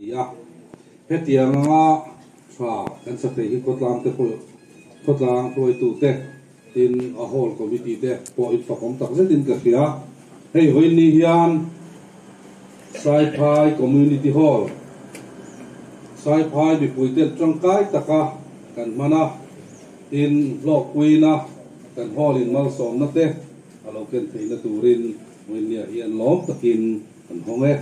Ti a, hetiang anga tha kan sa thei hi khawtlang te pawh khawtlang hruaitute tin a hall committee te pawh in fakawm tak zetin ka hria. Hei vawiin ni hian Saiphai Community Hall, Saiphai mipuiten tangkai taka kan hman a, tin hlawkpuina kan hall in malsawmna te a lo ken theihna turin vawiin niah hian lawm takin kan hawng e.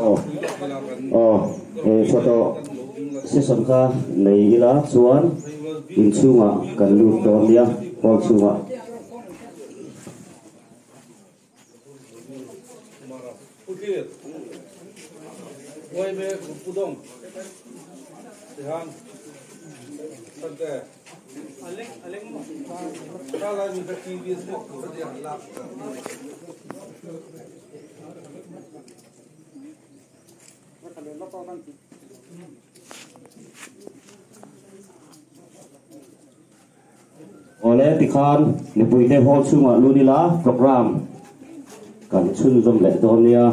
Aw aw he photo session kha nei ila chuan inchhungah kan lut dawn nia hall chhungah. Awle tikhan mipuite hall chhungah lut ila program kan chhunzawm leh dawn nia.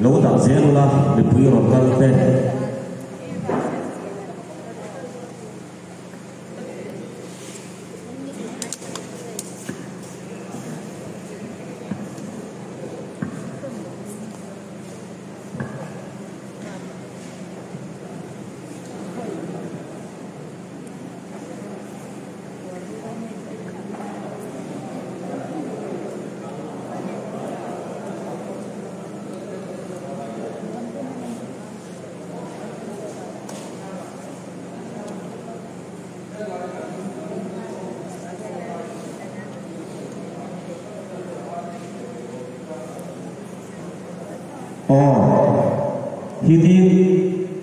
Lo dah zel ula mipui rawn kal te. Aw hi ti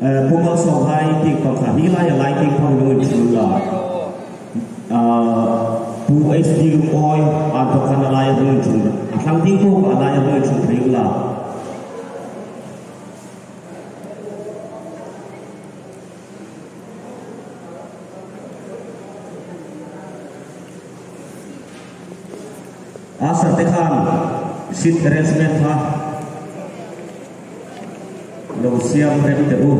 Pu Malsawm hai ting pang kha hi lai a lighting phang lung in thul la Pu HD Lungawi an thawk khan a lai a lung in thul a thlang ding pawh a lai a lung in thul thei ula. Asar te khan seat arrangement kha lo siam rem teh u.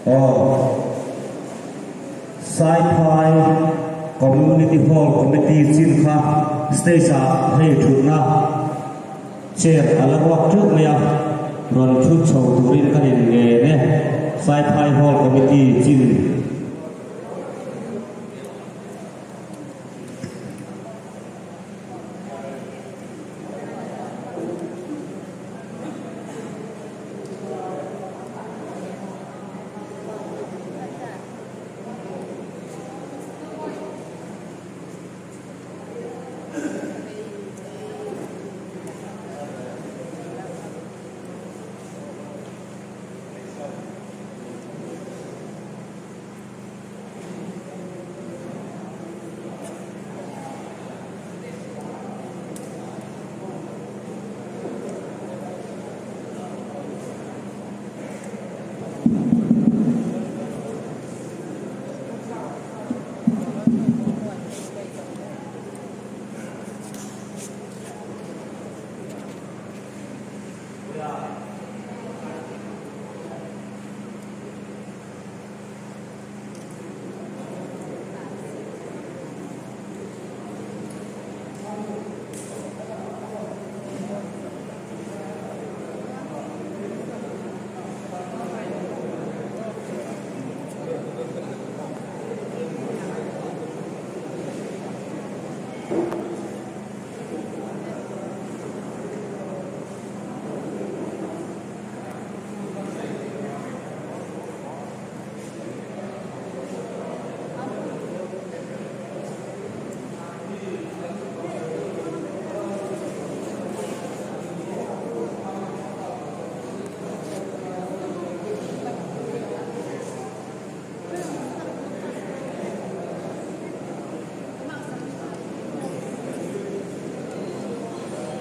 Aw. Saiphai Community Hall Committee chin kha stage ah hei thutna chair a la ruak teuh mai a, rawn thut chho turin kan in ngen e. Saiphai Hall Committee chin.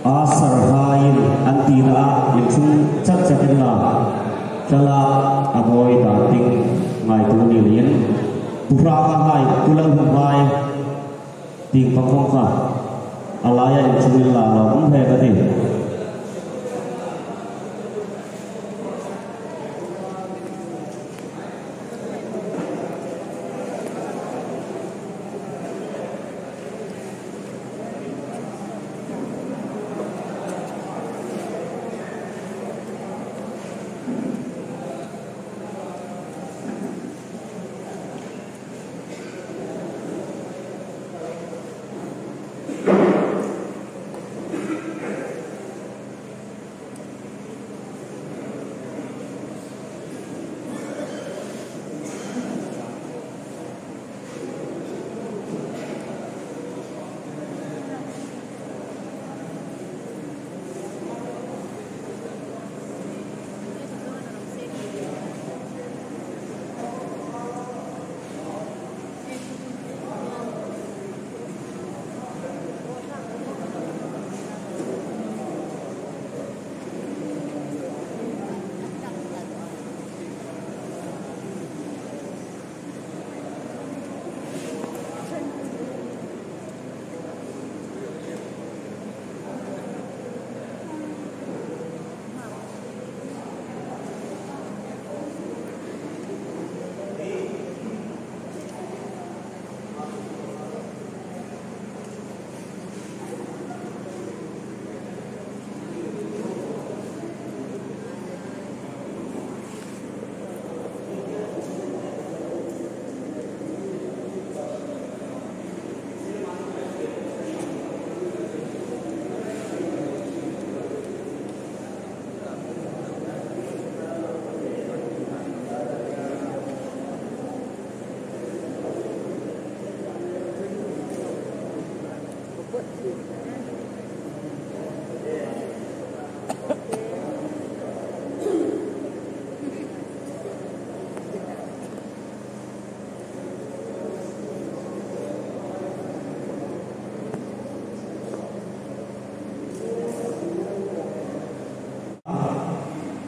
A sarhaiin an tihna ah inchhung chat chat in la thlalak a mawi dan ding ngaitu ni niin Pu Hranga hai Pu Lalhumhai ting pangkhawng kha a laia inchhung in la lo awm hle ka ti.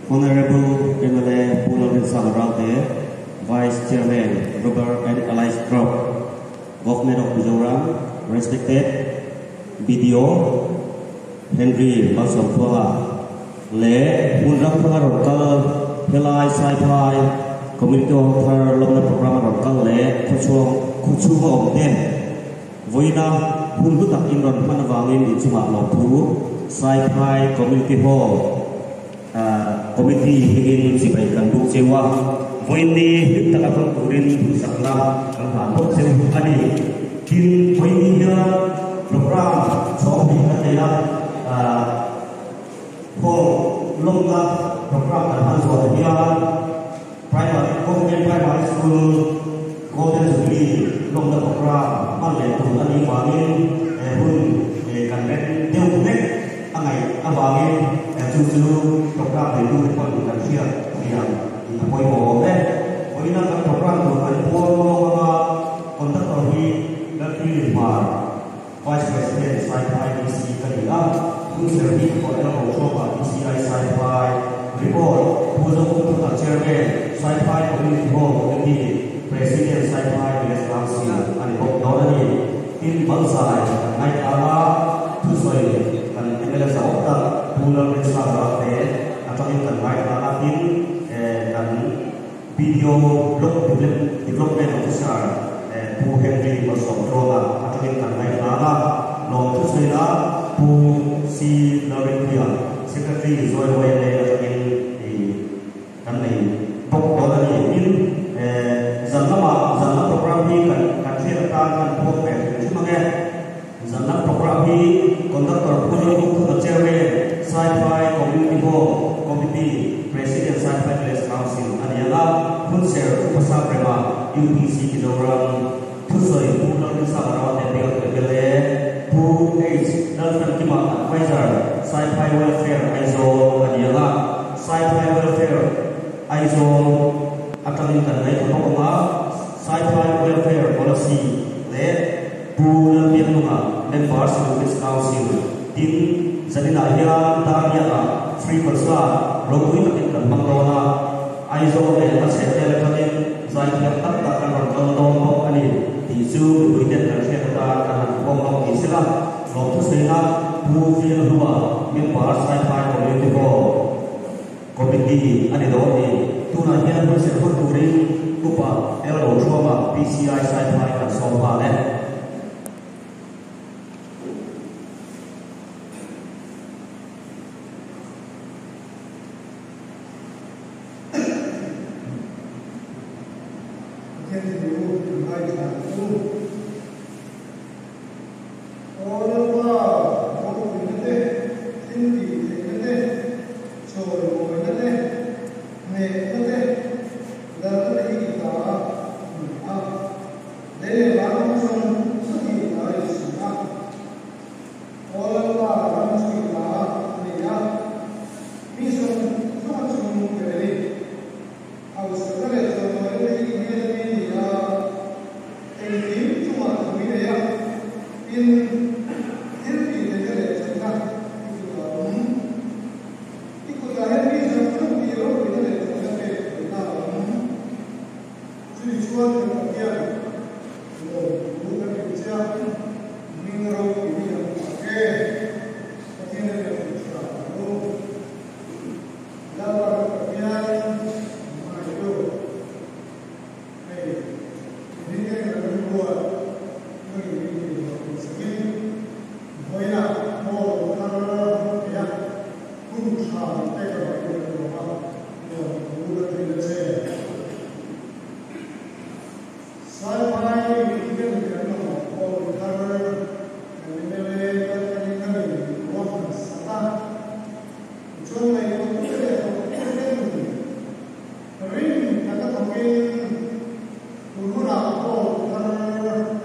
Honorable MLA Pu Lalrinsanga Ralte, Vice Chairman Rubber and Allies Crop, Government of Mizoram, Respected BDO Henry Malsawmthuanga leh hmun ram hranga rawn kal helai Saiphai Community Hall thar lawmna program a rawn kal leh khawchhuang khawchhunga awm te vawiina hun hlu tak in rawn hman avangin inchungah lawmthu Saiphai Community Hall Committee hmingin chibai kan buk cheu a, vawiinni hlim taka hmang turin duhsakna kan hlan bawk cheu a ni. Tin, vawiinni hian program chhawng hnih kan nei a, hall lawmna program kan hman zuah hian Primary, Government Primary School Golden Jubilee lawmna program hman leh tur a nih vangin hun kan rem deuh hlek a ngaih avangin chu chu program neitute pawn kan hriat thiam in a pawimawh awm e. Vawiina kan program tur kan puang lawk anga conductor hi Laltui Hmar, Vice President Saiphai DC ka ni a, Hun Serhnih pawh eng lo hrawkah DCI Saiphai Report Pu Zokhumthanga Chairman Saiphai Community Hall Committee President Saiphai Village Council a ni bawk dawn a ni. Tin, Balzai kan ngaithla a, thusawi kan mla zau tak Pu Lalrinsanga Ralte atangin kan ngaithla a, tin kan BDO Block Development Officer Pu Henry Malsawmtluanga atangin kan ngaithla a, lawm thusawi a Pu C Lalrinpuia Secretary Zawi YMA atangin kan nei bawk dawn a ni. Tin, zan lamah zan lam program hi kan kan hriat atan kan phuak ve hrim hrim ang e. Zan lam program hi Conductor Pu Lalhungthanga Chairman, Saiphai Community Hall Committee President Saiphai Village Council a ni ang a, Hunser Upa Saprema UPC Mizoram thusawi Pu Lalrinsanga Ralte Bial MLA, Pu H Lalfrankima Adviser Saiphai Welfare Aizawl a ni ang a, Saiphai Welfare Aizawl atangin kan ngaithla bawk ang a, Saiphai Welfare Policy leh Pu Lalbiaknunga Member Service Council tin zaninah hian Darbiakah Free Concert ropui takin kan hmang dawn a, Aizawl leh a chhehvel atangin zaithiam tam tak an rawn kal dawn bawk a ni tih chu mipuiten kan hriat atan kan han pawm lawk ni sela, lawmthusaina Pu Vilhlua Member Saiphai Community Hall Committee a ni dawn ni. Tunah hian hun serh hman turin Upa L Rothuama PCI Saiphai kan sawm nghal e. Pathian thu kan ngaithla ang u. Aw Lalpa, ropuina te, thil tih theihna te, chawimawina te, hnehna te, lalna te hi i ta a ni a. Lei leh van ram zawng zawng hi i ta a ni si a. Aw Lalpa, ram chu i ta a ni a, mi zawng zawng a chung ber a ni. Hausakna leh chawimawina te hi i hnen a mi a ni a. Engkim chungah thu i nei a, tin, thil tih theihna leh chakna i kutah a awm. I kutah hian mi zawng zawng tih ropuina leh chakna pek theihna a awm. Chumi chuan kan Pathian lawmthu kan hrilh che a, hming ropui hi kan tak e. Pathian a biak theih tha ang u. Lalpa kan Pathian, hmangaihtu. Hei, mihring te kan rilruat nangin min tih hlawh tih sakin vawiinah hall thar hmang thei a, hun tha min pek avangin kan lawm a, nuam thu kan hrilh a che. Saiphai mipui ten kan mamawh hall thar kan mla kal tangin nangin min ruahman sak a, tichuan ngaihtuahtute leh thawktute ten Rin taka thawkin tun hunah pawh thar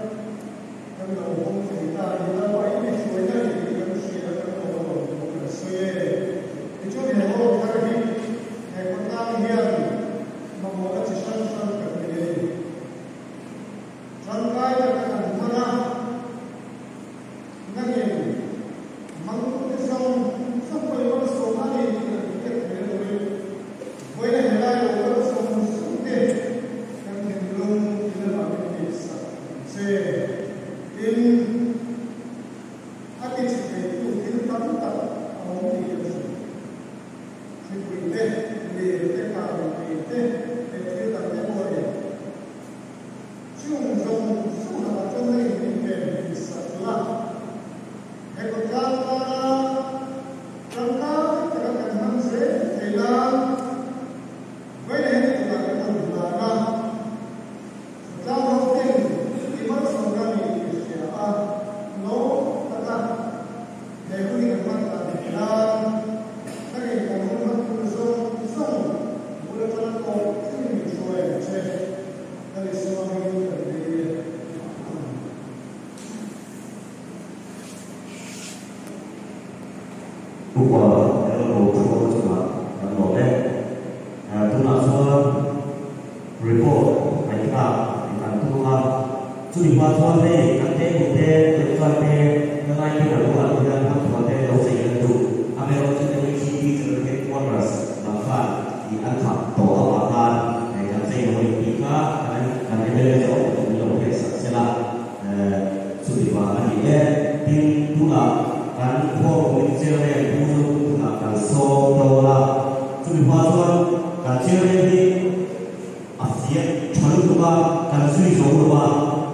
Upa Elbow Thuama chungah kan lawm e. Tunah chuan report ngaihthlak kan tum a, chumi hma chuan hei kan table te, website te, ka ngaite kan bulah te hian hmanthuah te lo chei an duh. Amaherawhchu MECP General Headquarters lam khan ih an khap tawh avang khan kan chei lo a ni tih kha kan mla te awm takin min lo hriatsak sela. Chuti vang a ni e. Tin, tunah kan khaw committee chairman Pu Zothunthunah kan sawm dawn a. Chumi hma chuan kan chairman hi a fiah tha lutuk a, kan zui zo lo a,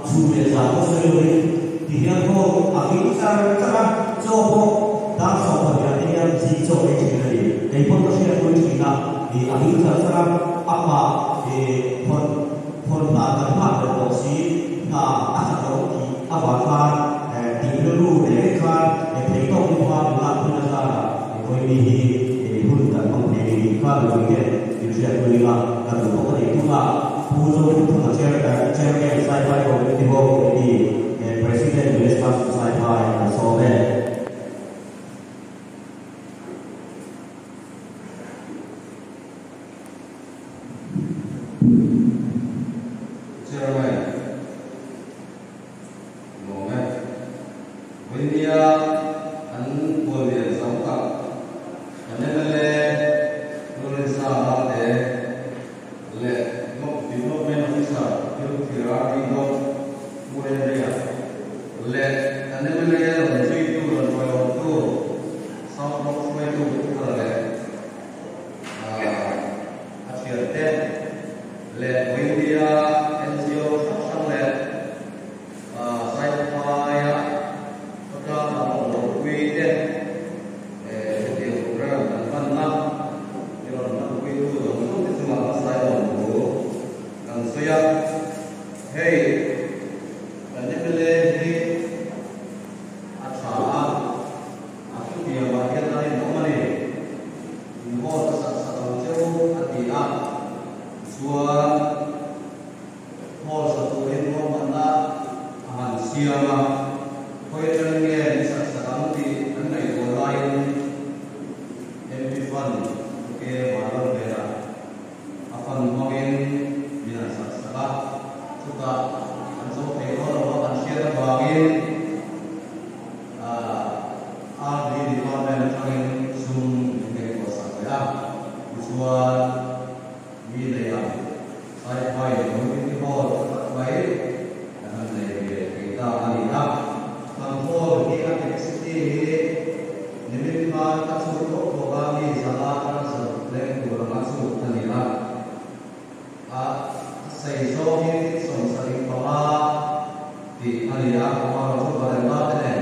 chhun leh zan pawh sawi lovin ti hian khaw a ving char char a, chaw pawh dar 12 ah te hian zing chaw ei thin a ni. Kei pawn ka hriatpui thin a, ih a ving char char a, amah ih hawn Hawn hna kan nghak leh tawh si, hna a khat lo tih avang khan tih rilru nei vek khan thei tawk in hma min lak pui na zarah Vawimi hi hun kan hmang thei ni tih kha mipui ten min hriatpui ila ka duh bawk a ni. Tunah Pu Zothumthanga Chairman Saiphai Community Hall Committee President Village Council Saiphai kan sawm e. Chairman, Lawm e. Vawinia an khuallian zau tak kan mla Lawrence-a Harte leh Block Development Officer Thilthira Dingdawk Pu Henry-a leh kan mla rawn zuitu rawn hruaiawmtu South Block hruaitu Pu Thara leh a thiante leh India NGO hrang hrang leh Saiphaia khawtlang a awm lo pui te hetiang program an hmanna i rawn hmanpui tu zawng zawng te chungah hmasa i rawn thu kan sawi a. Hei kan mla hi a tha a. A thutiamah hian a rinawm a ni. Inhawn a sak sak ang che u a ti a, chuan hall sa turin ruahmanna a han siam a, khawi atang nge min sak sak ang tih an ngaihtuah laiin MP Fund ke Vanram velah a fund hmangin min han sak sak a, chutah an zo thei dawn lo a kan hriat avangin RD department atangin sum min ngaihtuah sak leh a, tichuan mi nei ang Saiphai Community Hall tha tak mai kan han nei ve thei ta a ni a. Kan hall hi a capacity hi nimin khan ka chhut tawh tawk a, mi 500 atanga leng tur anga chhut a ni a. A sei zawng hi feet 75 tih a ni a, amaherawhchu chu veranda te nen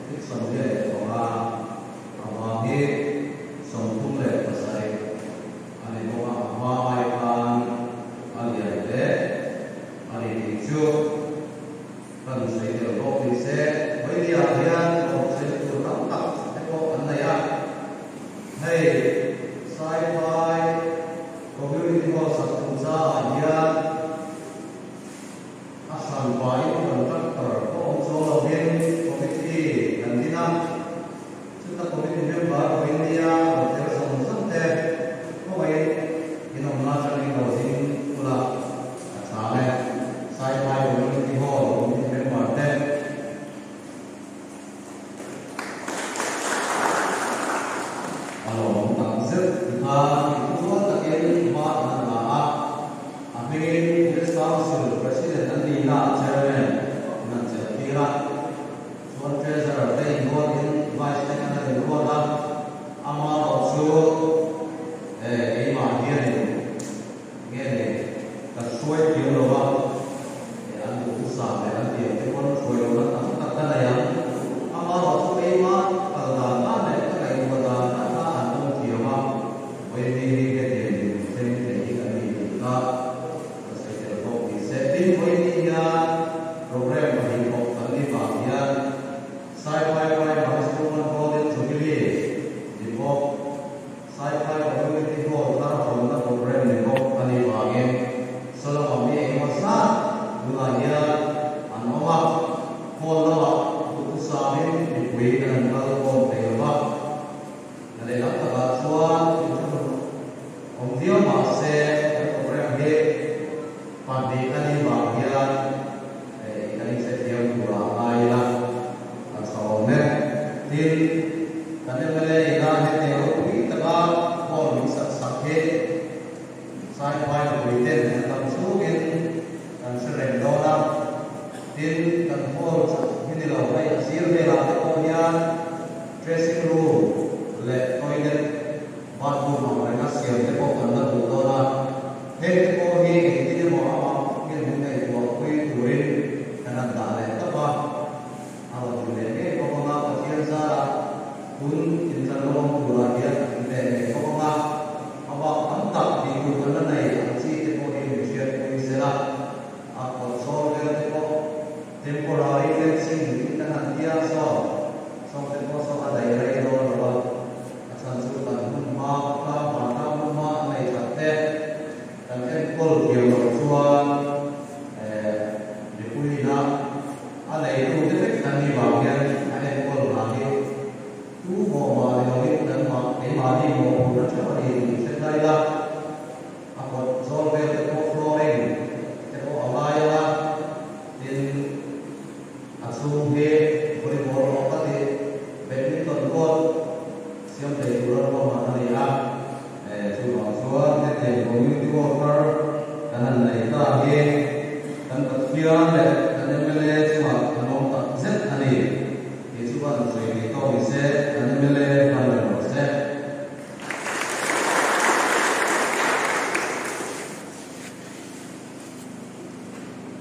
feet 45 avang hi 37 a ni bawk a, a hma ai khan a lian hle a ni tih chu kan sawi tel bawk ni se. Vawinia hian lawm sawi tur tam tak te pawh an nei a, hei Saiphai Community Hall sak chungchangah hian a hran pahin contractor pawh awm chuang lovin committee kan din a, chuta committee member Vawinia hotel zawng zawng te khawngaih inawmna atangin lo zing ula a tha ang e. Saiphai Community Hall committee member te. A lawmawm tak zet ti kha inthurual takin hma an han la a, a hmingin Village Council President an nihna Chairman in an chelh tir a, chuan Treasurer te inruatin Vice te an han inruat a, ama erawh chu keimah hianin nge ni ka hruai thiam lo va, an duhthusam leh an tiam te pawn hruai lohna tam tak ka nei ang. Amaherawh chu keimah kal dan dan leh ka ngaihtuah dan dan kha an pawm thiam a, vawiin hi hetiang dinhmun thleng thei hi kan ni tih kha ka sawi tel bawk ni se. Tin, vawiin ni hian program pahnih thawk kan ni vang hian Saiphai Primary School hman Golden Jubilee ni bawk. Saiphai Community Hall thar hawnna program ni bawk a nih vangin Solomon mi engemaw zat tunah hian an awm a, hall lamah duhthusâmin mipui kan han kal khawm thei lo va.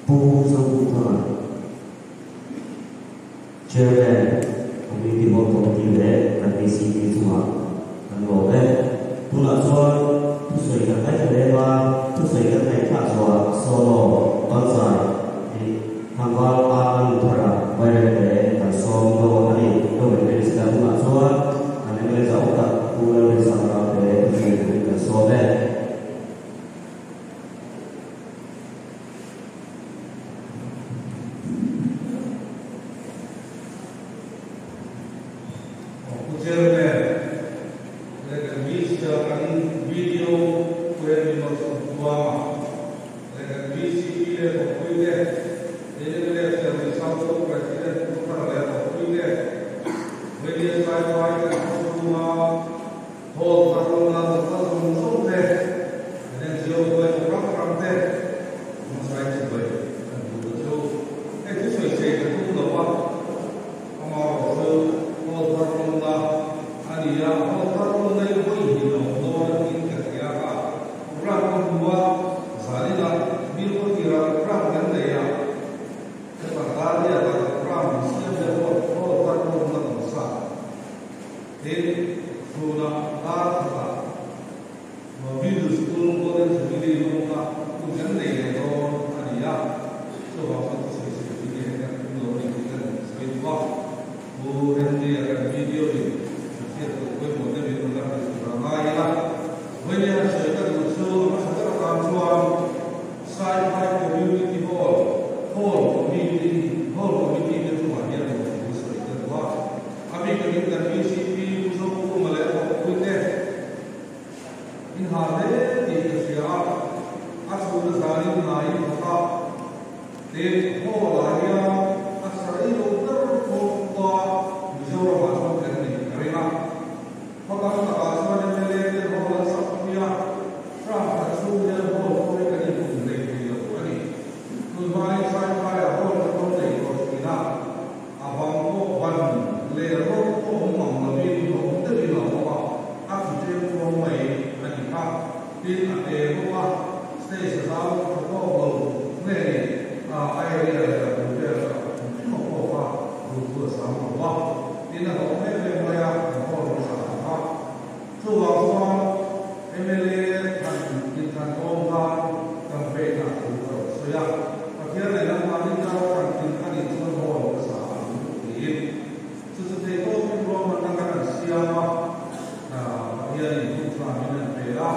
Pu Zoduhthanga, Chairman, Community Hall Committee leh kan VCP chungah kan lawm e. Tunah chuan thusawi kan ngaithla lem a, thusawi kan ngaihthlak zawhah solo kalzai tih Thangval Anand Thara Vairengte kan sawm dawn a ni. Lo in register hunah chuan kan MLA zau tak Pu Lalrinsanga Ralte thusawi turin kan sawm e. Pu Chairman, leh kan Minister kan video Pu Henry Malsawmtluanga leh kan VCP leh Thawkpui te, Mla Sermon South Zone President Pu Thara leh Thawkpui te, Various Saipai kan khawchhunga Hall thar rawn la zawk zawng zawng te, kan NGO hruaitu hrang hrang te, hmasai chibai kan duh a chu. Hei thusawi sei ka tum lo a, amaherawhchu hall thar rawn la a ni a, hall thar rawn la hi vawi hnih a awm dawn a tiin ka hria a, program ka hmu a, zanin ah Milko tirah program kan nei a, heta Daliat ah program min siam leh hall thar rawn la kan sa. Tin, chhunah dar khatah Middle School Golden Jubilee lawmna hun kan nei leh dawn a ni a, chuvang chuan thusawi sawi pui te hian kan tum lo a ni tih kan sawi duh a. Pu Henry-a kan video in kan hriat tur pawimawh te min rawn la hrilh tur a ngai ila. Vawiin han sawi ka duh chu a hmasa ber atan chuan Saiphai Community Hall, Hall Committee, Hall Committee te chungah hian lawmthu sawi ka duh a. A bik takin kan VCP Pu Zokhuma leh a thawkpuite in ha hle tih ka hria a, a chhun a zanin hnaiin thawk a, tin hall ah hian a tha rei lo ber khawpa Mizoramah chuan kan neih ka ring a. Khaw tam takah chuan mla ten hall an sak pui a, ram khat chhung hian hall pawh hi kan inhum hlei thei lo a ni. Tunhmain Saiphaiah hall kan lo nei tawh thin a. A bang pawh ban leh rawt pawh awm ang lovin hlawm deuhin a awm a, a tlu ṭem ṭuam mai a ni kha. Tin, a te bawk a, stage a zau tha tawk lo nge ni, a area leh a bul vel a engkim a pawk a, duhtu a sang lo a. Tin, a hlawm em em mai a, kan hall hmasa ang kha. Chuvang chuan mla thlan inthlan awm khan campaign ah thu ka rawn sawi a, Pathian leh nangmahni zau thlan tling a nih chuan hall ka sa ang tiin chu chu thei tawkin ruahmanna kan han siam a, Pathianin hun tha min han pe a,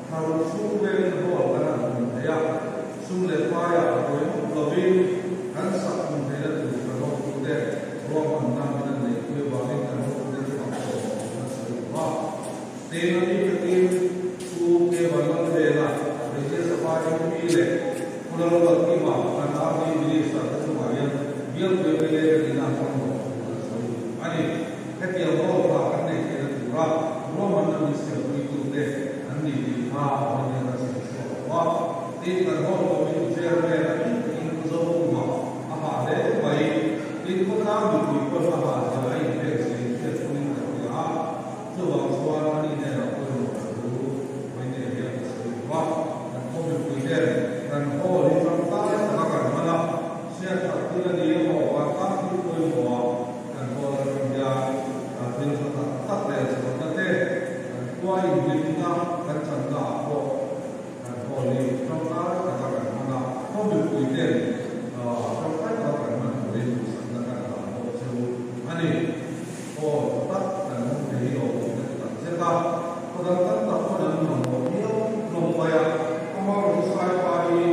tharuk chhung velin hall kan han hum thei a, sum leh paiah a buai mawp lovin kan sak hum theihna tur kan hawktute ruahmanna min han neihpui avangin kan hawktute chu a pawh an sawi duh a. Tin, a bik takin Pu Kevan Lalvela, Rajya Sabha MP leh Pu Lalruatkima kan RD Minister te chungah hian bialpui mla ka nihna a hmang lo thu an sawi duh a ni. Hetiang role kha kan neih theihna tura ruahmanna min siampuitute an ni tih kha vawiin kan sawi chhuak lo a. Tin, kan hall committee chairman a bik takin Pu Zokhuma a hah hle mai. Tin, khawtlang mipui pawn a hah zia a inpek zia inhriat pawhin ka hria a. Chuvang chuan a ni hnenah pawimawh ka thu vawiin hian ka sawi duh a. Kan khaw mipui ten kan hall hi tangkai taka kan hman a, hriat that thil a ni emaw vantlang thil pawimawhah kan hall atang hian thil tha tak tak leh chhuahna te kan khua inhlimna kan channa ah pawh kan hall hi tangkai taka kan hman a, khaw mipui ten tangkai taka kan hman turin duhsakna kan dah bawk chu a ni. Aw, tha tak kan hmu thei hi lo awm ka ti tak zet a, khaw dang tam tak pawn an mamawh viau hlawm mai a, amaherawhchu Saipa hi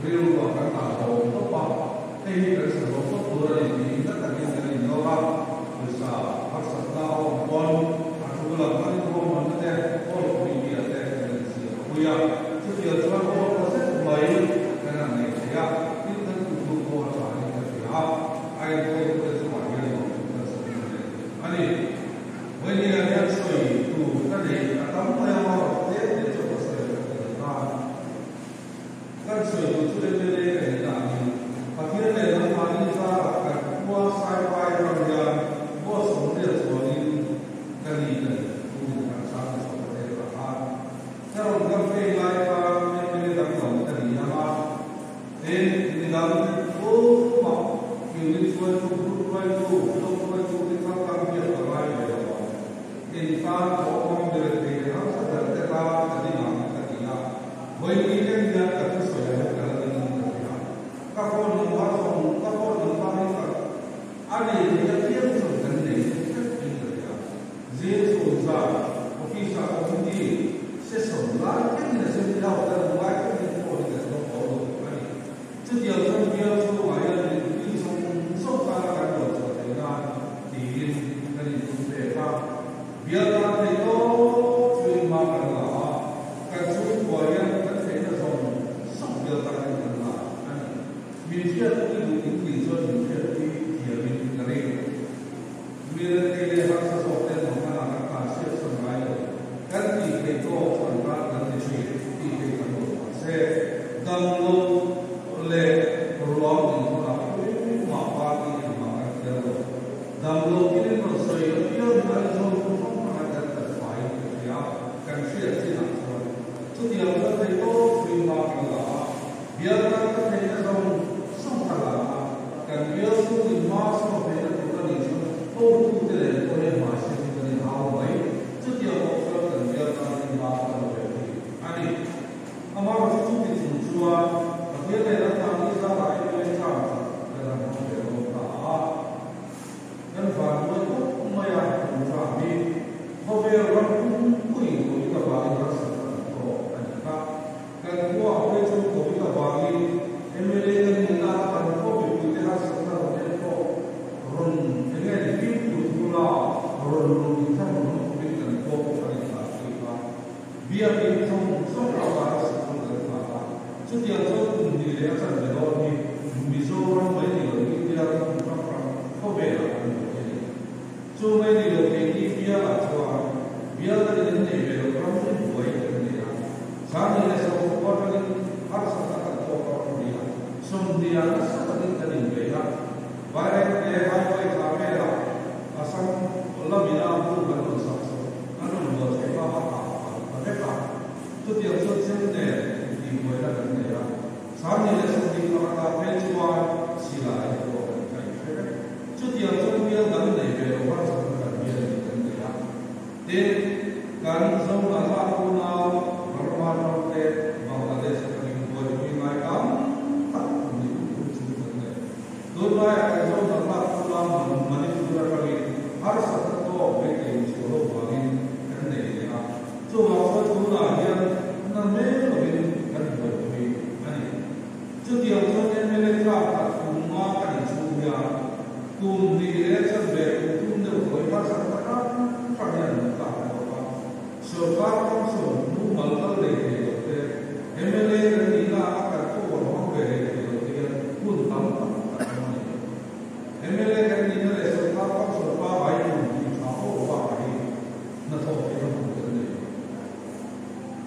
rilruah kan dah hlawm tawp a, hei hi kan sa hlawm tawp tur a ni tiin na takin kan innawr a, pawisa harsatna a awm pawn a thu lam kan inruahmanna te hall committee ah te kan insiam pui a, chutiang chuan hall tha zet mai kan han nei thei a, tin kan tuhluk pawh a tha in ka hria a. A enkawltute chungah hian lawmthu kan sawi na leh a ni. Vawinia hian sawi tur ka nei a tam mai a, rawh tlem te chu ka sawi ka ti leh khan. Kan sawi tur chu mla ka ni ta a ni. Pathian leh nangmahni. Tin, midang tumah unit hruaitu, group hruaitu, block hruaitu te kha tan biak a ngai ve lo ang. In tan pawh hmang ber thei leh hausa ber te tan ka ding ang ka ti a. Vawiin eng hian ka thusawi a ka la ding ang ka ti a. Ka phone number sawm, ka phone number hi ka a nei thei a piang chuan kan nei vek in ka ti a. Zing chhun zan office ah committee session lai thlengin assembly house a awm lai thlengin phone hi kan hmang tawh lo a ni. Chutiang chuan bial chhungah hian mipui zawng zawng tana kan ruat chhuah theih nan tiin kan intum pek a. Bial tan thei tawp chuin hma kan la a, kan chhungkua hian kan theihna zawng zawng bial tan hian kan la a ni. Min hriatpui duh in tih chuan min hriatpui thiamin ka ring. Mi rethei leh harsa zawk te nuam hmanah kan tan hriat chhan ngai lo. Kan tih theih tawk chu an tan kan ti thin tih theih kan lo mah se, dam lo leh ruang inhawnah tumah party engmah kan kher lo. Dam lo kinin rawn sawi apiang hi Aizawl hmun hrang hrangah kan kal faiin ka hria, kan hriat chinah chuan chutiang chuan thei tawp thui hma kan la a, Bial tan ka theihna zawng zawng ka la a, kan bial chhungin hma sawn theihna tur a nih chuan hotute leh pawh hian hmai hriat hi kan inhau mai. Chutiang bawk chuan kan bial tan hian hma ka la ve thei a ni. Amaherawhchu chuti chung chuan Pathian leh an mahni zarah mla term khat kan han hmang ve dawn ta a. Kan vanduai khawp mai a, kum term hi khawvel ram pumpuiin Covid avangin harsatna kan tawk a ni kha. Kan khua phei chu Covid avangin mla kan nihna a kan khaw mipuite harsatna rawn en pawh rawn enge ni fimkhur thula rawn luh inthlahrun awm khawpin kan khua pawh kan inthlah tih kha biakin zawng zawng avanga sikul kan thlah a. Chutiang chuan kum hnih leh a chanve dawn hi Mizoram mai ni lo India ram hmun hrang hrang khawvelah kan buai a ni. Chu mai ni lo keini bialah chuan bial dangin an nei ve lo ram hi buai kan nei a. Chhani leh sawmkua atangin harsatna kan tawk a rawn ni a, sawmhniah nasa takin kan inbei a. Vairengte highway thla velah Assam lamina bu kan rawn sak chu an rawn luah theih hma a kah palh ta vek a. Chutiang chuan chem nen intihbuaina kan nei a. Chhani leh sawmhnih pakhatah phei chuan silai pawh kan kaih hre vek. Chutiang chuan bial dang nei ve lo harsatna kan bial in kan nei a. Tin, kan Zohnahla unau Burma ram te Bangladesh atangin buaipui ngai tam tak kum leh kum kum chung kan nei. Tunlaiah kan Zohnahla unau Manipur atangin harsatna tawk beitei chhuah lo vangin kan nei leh a. Chuvang chuan tunah hian na mek lovin kan buaipui a ni. Chutiang chuan mla tlak khat kum nga kan inchhung hian kum hnih leh chanve kum thum deuh hawi harsatna hrang hrang hian an tlak bawk a. Sorkar function mumal kal lei thei lo te, mla kan nihna a kan power hmang ve lei thei lo te hian hun tam tak kan awm a ni. Mla kan nihna leh sorkar function pangai tum tih tha ho bakah hi hnathawh theihna hun kan nei lo.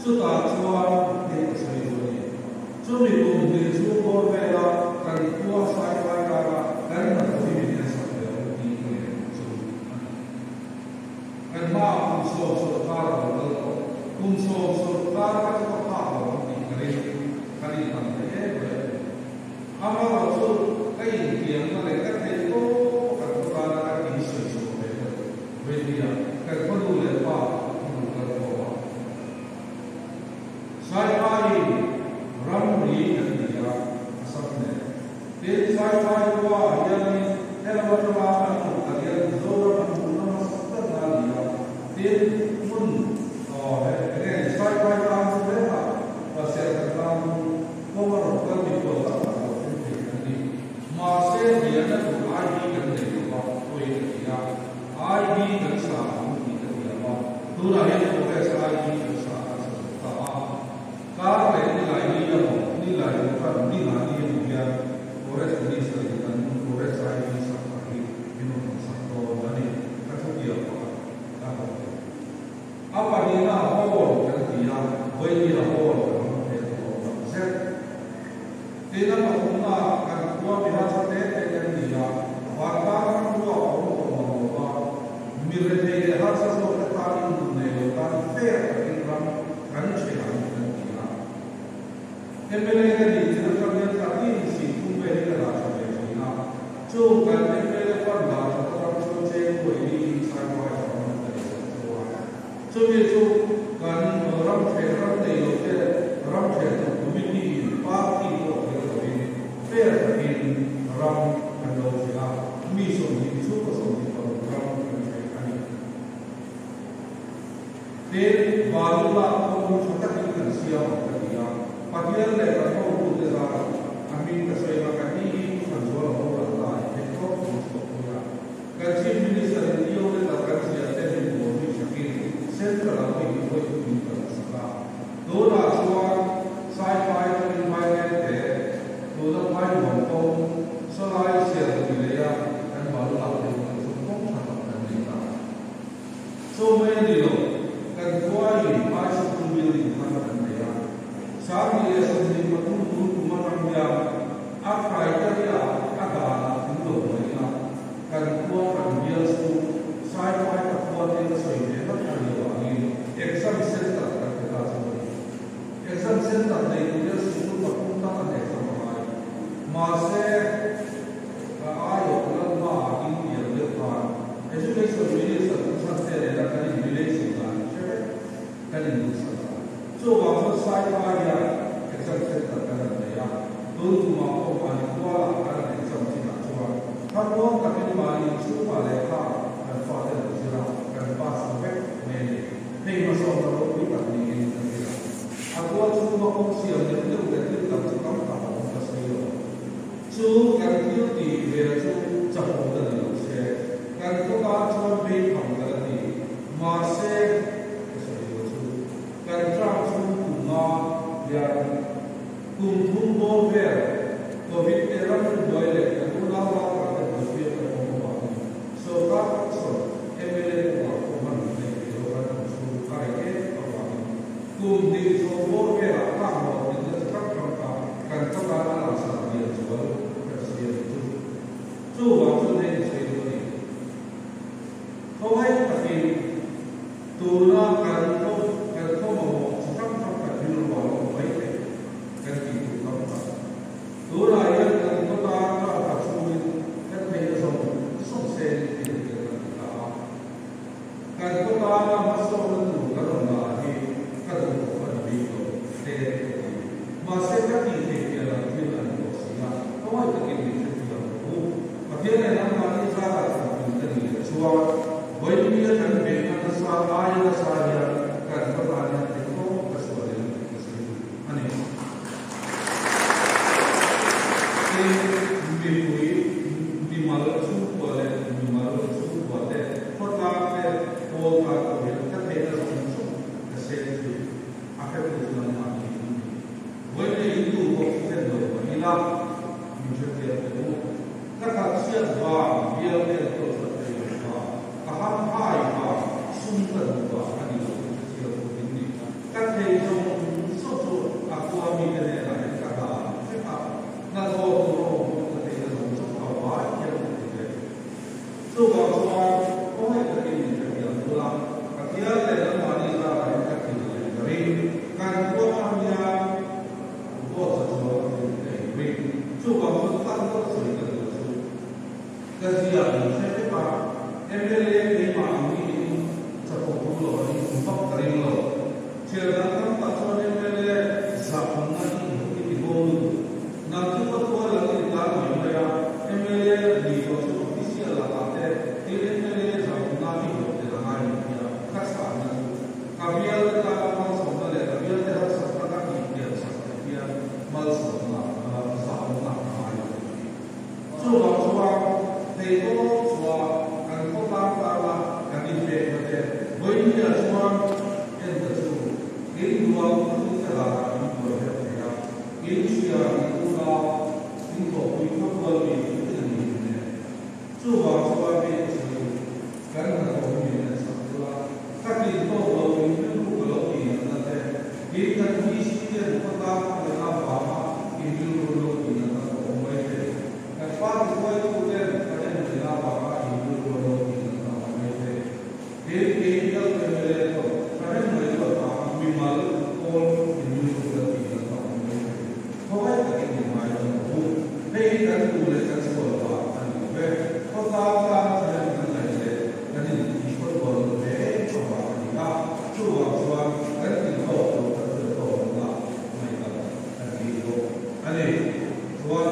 Chutah chuan hei ka sawi duh a ni. Chumi kum hnih chhung bawr vela kan khua Saipai tana kan hnathawh hi min ensak ve lo tih ka ngen chu a ni. Kan hmaah kum sawm sawrkar a lo kal tawh. Kum sawm sawrkar kha chu ka phak lo ang tih ka ring. Ka rin tam thei em mai a ni. Amaherawhchu ka intiamna leh ka theih tawp kan khaw tana kan insawi chhuah ve ka duh. Vawihnia kan khaw nu leh pa ka hmu kal khawm a. Saipai ramri kan ni a, a sam nen. Tin, Saipai khua ah hianin helam atanga an hmuh tak hian Mizoram an hmuhna hmasa berna a ni a. Tin, hmun eng nge ni Saipai tlang chu hetah Serhtan tlang chu kawng a rawn kal mikhual tak tak lo thleng thei kan ni. Mahse, bialna tur ID kan nei lo va, pawi ka ti a. ID kan sa ang tih ka thiam a, tunah hian Forest ID kan sa kan sa zo ta a. Kar leh nilai ni emaw, nilai lo khan ninga ni emaw hian Forest Minister in kan Forest ID sak thar hi min rawn rawn sak dawn a ni. Ka thutiam pakhat a rawn ti. A pahnihna hall kan ti a, Vawihnia hall kan hmang thei a hlawm tak zet. Tin, a pathumna kan khua mi harsa te te kan ni a, vantlang ram ruak a awm tawh mang lo va, mi rethei leh harsa zawk te tan in nun nei lo tan fair takin ram kan ṭhen ang kan ti a. Mla ka nih chin atang hian thla tin takin ram kan lo hreh a, mi 20 chhungkaw 26 ram kan hreh a ni. Tin, balu lak kawng hi tha takin kan siam ang ka ti a, Pathian leh kan hotute zarah a hming ka sawi a, ka ni hi Pu Thanzuala boral ta in hei tawp min chhuahpui a. Kan Chief Minister in Leo letter kan ziah te min buaipui thakin Central ah pawhin vawi thum min kal hmasak a. Tunah chuan Saipai atangin Vailen te tuna phai nuam kawng sawlai sialpui leia kan balu lak theih tur chu kawng tha tak kan nei ta. Chu mai a ni lo, kan khuain High School building thar kan nei a. 2023 tun kum atang hian a criteria a danah tling lo mai ila, kan khua kan bial chu Saipai ka khua te ka sawi ve ngat a ni avangin exam center kan pe ta chu a ni. Exam center nei tur hian sikul pathum tak an exam a ngai. Mahse, ka aiawh lalhmaah inbial deuh khan Education Minister Pu Chhante nena kan in relation dan hre vek kan in duhsak a. Chuvang chuan Saipai hian exam center kan han nei a, tun kumah pawh mahni kualah kan han exam chinah chuan thlamuang takin mahni inchhungah lehkha kan fate an zir a, kan pass ta vek mai a ni. Hei hmasawnna ropui tak niin ka hria. A kual chhunga kawng siam deuh deuh leh thil dang chu tam tak a awm ka sawi lo. Chu kan thil tih ve chu chahawm ta ni lo se, kan khaw tan chuan beitham ka la ti. Mahse, ka sawi lo chu, kan term chhung kum nga hian kum thum bawr vel Covid te ram buai leh kan unau ralkhat te buaipui a kan awm avangin sorkar function mla kawngah pawh hman hleih theih lo kan awm chu a rei em avangin kum hnih chho bawr velah kak hlawh tlinna chi hrang hrang kha kan khawtan a langsar lian zual kan sawi a ni chu. Chuvang chu hei ka sawi duh a ni. Khawngaih takin tuna kan khaw kan khaw mamawh chi hrang hrang kan rilru a awm mai thei kan tih tur tam tak. Tunah hian kan khawtan ralkhat chhungin kan theihna zawng zawng sen thil kan kan ti ta a. Kan khawtana hmasawnna tur kan rawn dah hi ka duh tawh a ni bik lo, te ka ti. Mahse ka tih theih piah lam thil a ni tawh si a, khawngaih takin min hrethiam rawh u. Pathian leh nangmahni zarah thlanpui ka nih leh chuan vawiin kan beihna nasa aia nasa hian kan khawtan hian theihtawp ka chhuah leh ang tih ka sawi duh a ni. Tin, mipui mimal chhungkua leh mimal chhungkua te, khawtlang te, pawl tan pawh hian ka theihna zawng zawng ka seng thin. A hretu chu nangmah ni in ni. Vawiin in duh pawh chu thlen lo mah ila, min hrethiam teh u. Ka thatchhiat vang, bial te an kawl that thei lo vang, ka hamhai vang, sum ka duh vang a ni lo tih hrethiam tur in ni. Ka thei zawng zawng chu a khua mite hnenah hian ka hlan vek a, hnathawh tur a awm pawh ka theihna zawng zawng ka vai hian ka ti ve. Chuvang chuan khawngaih takin min hrethiam thul a, Pathian leh nangmahni zarah hian ka thil leh ka ring. Kan khua tang hian vote za chuang a thil ka inring. Chuvang chuan tan deuh sawi ka duh chu ka zia min hre vek a, mla keimah ang niin chapawh tum lo a nih tum vak ka ring lo. Thian dang tam tak chuan mla zahawmna hi i ti bo lutuk. Nang chu ka tual ang i ti tan mai mai a, mla ni tawh chu official lakah te tin mla zahawmna i hlawh tel a ngai lo tia ka chhahna chu ka bial te tana malsawmna leh ka bial te harsatna ka tihpian sak theih hian malsawmna zahawmna a ngai lo ka ti. Chuvang chuan theihtawp chhuah kan khawtlang tana kan inpekna te vawinia chuan en ta chu in duang thil te danah in buai her thei a, in hria, in unau, in thawhpui khawtual mi thil a ni in nen. Chuvang chuan hei ka sawi duh, kan hnathawh hi min en sak ula, ka tlin tawk lo in rilru ka lo tih natna te, tin kan VC ten khawtlang khawlena vanga in rilru lo tih natna pawh awm mai thei. Kan party hruaitu ten kan en lehna vanga in rilru lo tih natna awm mai thei. Tin, kei kal mla pawh thahnem mai chuan vanga mimal pawl in rilru la tih natna awm mai thei. Khawngaih takin min ngai lo ang u. Hei hi kan duh leh kan sual vang a ni lo ve. Khawtlang tana thahnem kan ngaih leh kan inkhawt rual lo ve em avang a ni a. Chuvang chuan kan inhlawk lo kan hriat tawk lohna ngaihdam kan dil bawk a ni. Chuan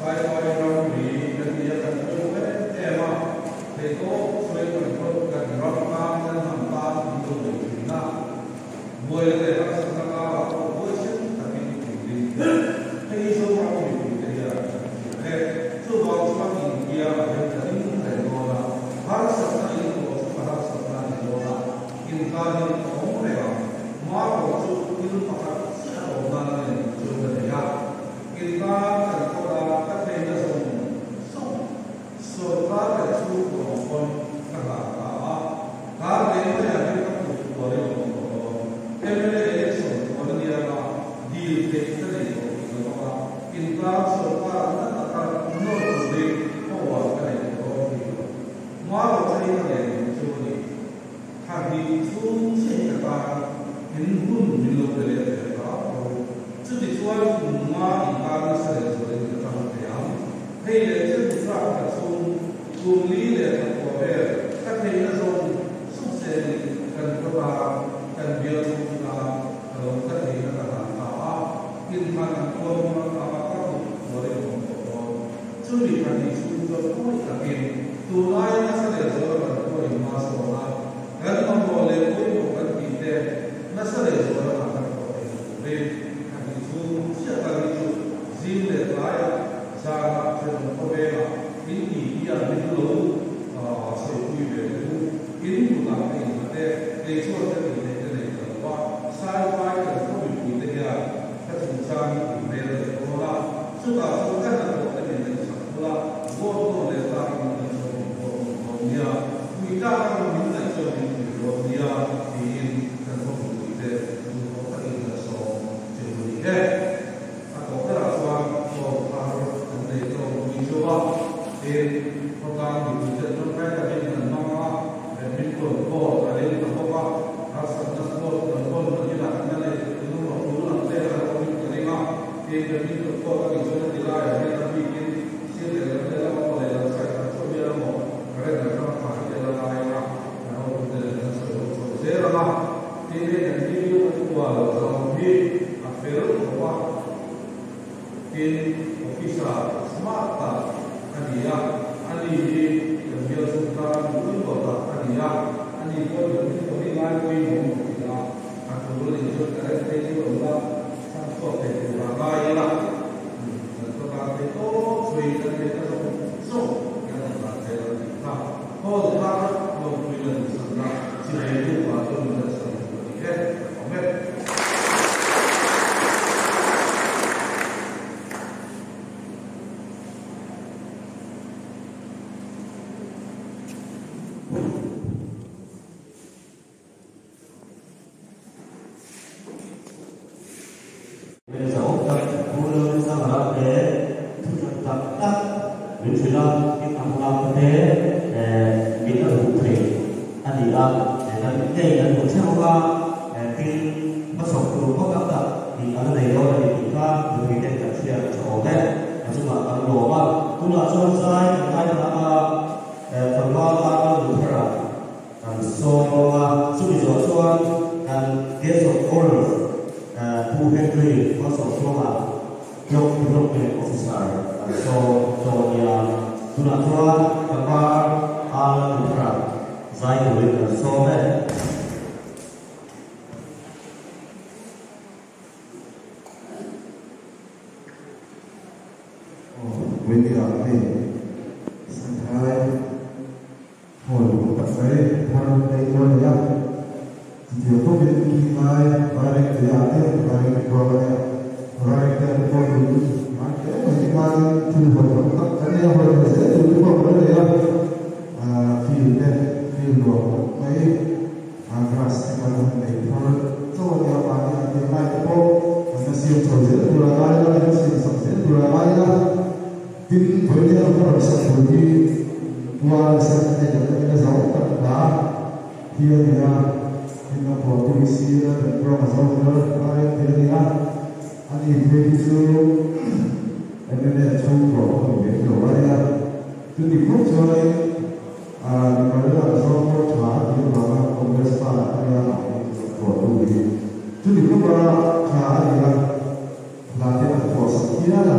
Saipai ram ri kan nia kan pawimawh em em a, theihtawp sawi kan phawt kan ram tan kan hnam tan in lo bei thin a, buaina leh harsatna karah pawh huaisen takin in ding thin. Hei hi Zoram mipuite hian kan hria e. Chuvang chuan inkiangah hian ka ding reng dawn a, harsatna in tawh chu ka harsatna a ni dawn a, intan hian ka awm reng ang. Mah erawh chu thil pakhat chiah a awm nan a nen tih chu ka nei a. Intan kan kawt a, ka theihna zawng zawng sawrkar leh chhungkaw ang pawn ka hlan ta a. Kar leh maiah hian ka kut kualin a awm tawh dawn. Mla election kual a nia nga, dil theih ka nei tawh tih lo bawk a. Intan sawrkar na taka nawr turin power ka nei tawh dawn tih lo. Mah erawh chu hei ka len duh chu a ni. Thla hnih chhung chiah hi ka tan in hun min lo pe leh ve ta tho. Chutichuan kum nga intan nasa leh zualin ka tang thei ang. Hei leh chen tlak thla chhung kum li leh thla kua vel ka theihna zawng zawng selin kan khaw tan, kan bial chhung tan ka lo ka theihna ka hlan ta a, inthlan an tuar hma anga ka kut kualin a awm tawh dawn. Chumi thla hnih chhung chuan pawi takin tunlaia nasa leh zuala kan khua in hma sawn a, kan mamawh leh pawimawh kan tih te nasa leh zuala hna kan thawh theih na turin thla hnih chhung chiah kal hi chu zing leh tlaiah zanah thenawm khawvengah in ti ti a min lo sawipui ve te chu in kutah ka innghat e, kei chuan ka tih theih ka nei ta lo a, Saipai kan khaw mipui te hian ka chungchang hi in rel leh dawn a. Chutah chuan ka hnathawh te min en sak thul a, vote nawn leh tlakin min la chuan min vote nawn dawn nia, pui tlak a rawn min ngaih chuan min pui dawn nia tiin kan khaw mipui te duhthawh takin kan sawm che u ni e. A tawh berah chuan hall thar kan nei tlawm pui chauh a, tin khawtlang mipui ten tangkai takin kan hmang a, badminton court a leng ta bawk a, harsatna sport kan hawn nakinah kan la nei lung a tul ang te a la awmin ka ring a. Tin, badminton court a nih chuan heti laiah hian a bikin sir leh lam leh lam emaw leh lam side lam chauh hian emaw current an hrang phah hi tel a ngai ang a, kan hotute nen kan sawi ho chho zel ang a. Tin, hei kan video kan kual zawng hi a fel khawp a. Tin, officer smart tak a ni a, ani hi kan bial chhung tan pawimawh tak a ni a, ani pawh badminton hi ngai pawimawh maw ti a, a tul a nih chuan current phei chu a awm a. Chhan chhuak thei tur a ngai ila, kan khawtlang thei tawp chhui kan theihna zawng zawng kan rawn dah zel ang tih kha hall thar lawmpui la duhsakna chibai buk ah chuan min kan sawi duh a ni e, ka awm e. Zahawm tak Pu Lalrinsanga te thuthlan tak tak min hrilh a, in ang lak te min a hmuh theih a ni a, kan ngei kan hmu theuh ang a, tin hmasawk tur pawh tam tak tih a la nei dawn a ni tih kha mipui ten kan hriat a tha awm e, a chungah kan lawm a, tunah chuan zai kan ngaithla ang a, tlangval Arnold Luther-a. Kan sawi bawk a, chumi zawh chuan kan Guest of Honour Pu Henry Malsawmtluanga Block Development Officer kan sawm dawn nia. Tunah chuan Tlangval Alan Luthera zai turin kan sawm e. Aw, Wendy-a hei Santhai. Hawi duh tak mai thar nei tur a ni a, chutiang bawkin khi lai vaireng tui-ah te, vaireng te kual a nia, vaireng te an pawh duh ngai hle mai ti khanin thil hawi tam tak kan nei a, hawi thei zel tur te pawh kan nei a, ah field te, field nuam tak mai ah grass te kan han nei thar chauh a nia, mahni an tih lai te pawh kan la siam chho zel tur a ngai la, kan la siam sak zel tur a ngai la. Tin, vawiin a rawn sak tur hi Puala Sen a neih atangin a zo tak hla hi a ni a, tin a phuahtu hi sir a background a zo thar lai a ti a ni a, ani phei hi chu mla chhungkua pawh ni lem lo a nia, chuti khawp chuanin mimal a zo thar tha a tih avanga Congress pa a nia mahni chu a phuahtu hi chuti khawpa tha a ni a. Hla te an phuah sak hial a.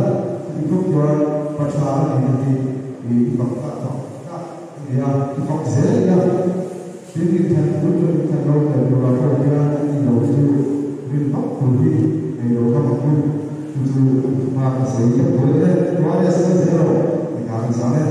Ti chuan pa tha ani hi i fak ta fak ta ya fak zel ya tin in than tu tu than lo te tu la ko ya ni lo chu rin bak tu hi nei lo ka mak tu chu ma ka sei ya ko le wa ya se zero ni ka sa ne.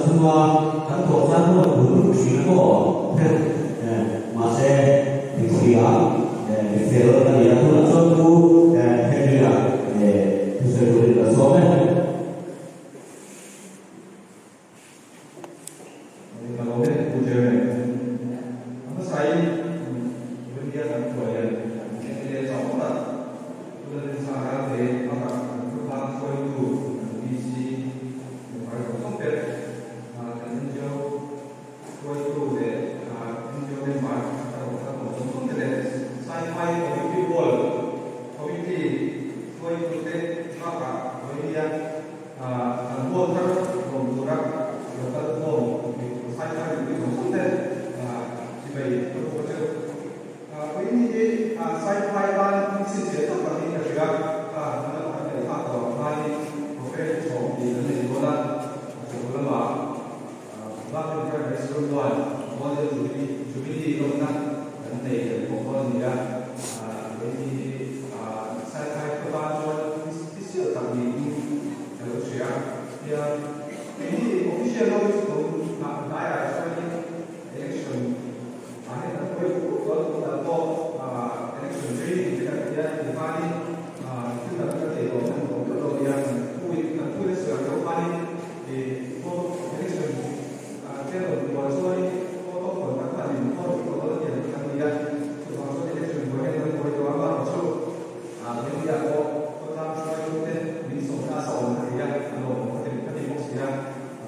thuma kan thawh chuan maw bul hrin maw mahse mithiam mifel a ni a tunah chuan pu Henry-a thusawi turin ka sawm e. Ka lawm e Pu Chairman. A hmasain India kan hruai an MLA chauh phawt a, Pu Lalrinsanga te bakah kan khawtlang hruaitu kan VC Member zawng zawng te, kan NGO hruaitu leh NGO member ka rawn kal tawh zawng zawng te leh Saiphai Community Hall Committee hruaitu te bakah Vawinia Kan hual thar lawm tura local khawm tih tur saiphai mipui zawng zawng te chibai ka buk a cheu. Vawiin hi saiphai tan chhinchhiah tak tak niin ka hria. Kha hmun lama kan ngaihthlak tawh ang khanin profe chhawm tih kan nei dawn a, chawhnu lamah Baptist Primary School chuan Golden Jubilee lawmna kan nei tel bawk dawn a ni a. Vawiin hi saiphai khaw tan chuan Official tak niin ka lo hria. Nia, kei hi official ho chu tun hnah hnaiah chuanin election ah hian kan hawi fur dawn tunah pawh election training te kan tia ti khanin thil dang ka thei tawh hman tawh meuh lo nia, kan thu kan thu te sawi ang deuh khanin election te rawn bual chuanin photo phone tak khan in phone tawh dawn a ni ang kan ni a, chuvang chuan election buai hian kan buai tawh a, amaherawhchu Media pawh khawtlang hruaitute min sawmna a sawm a ni a, a lawmawm ka ti ka ti bawk si a,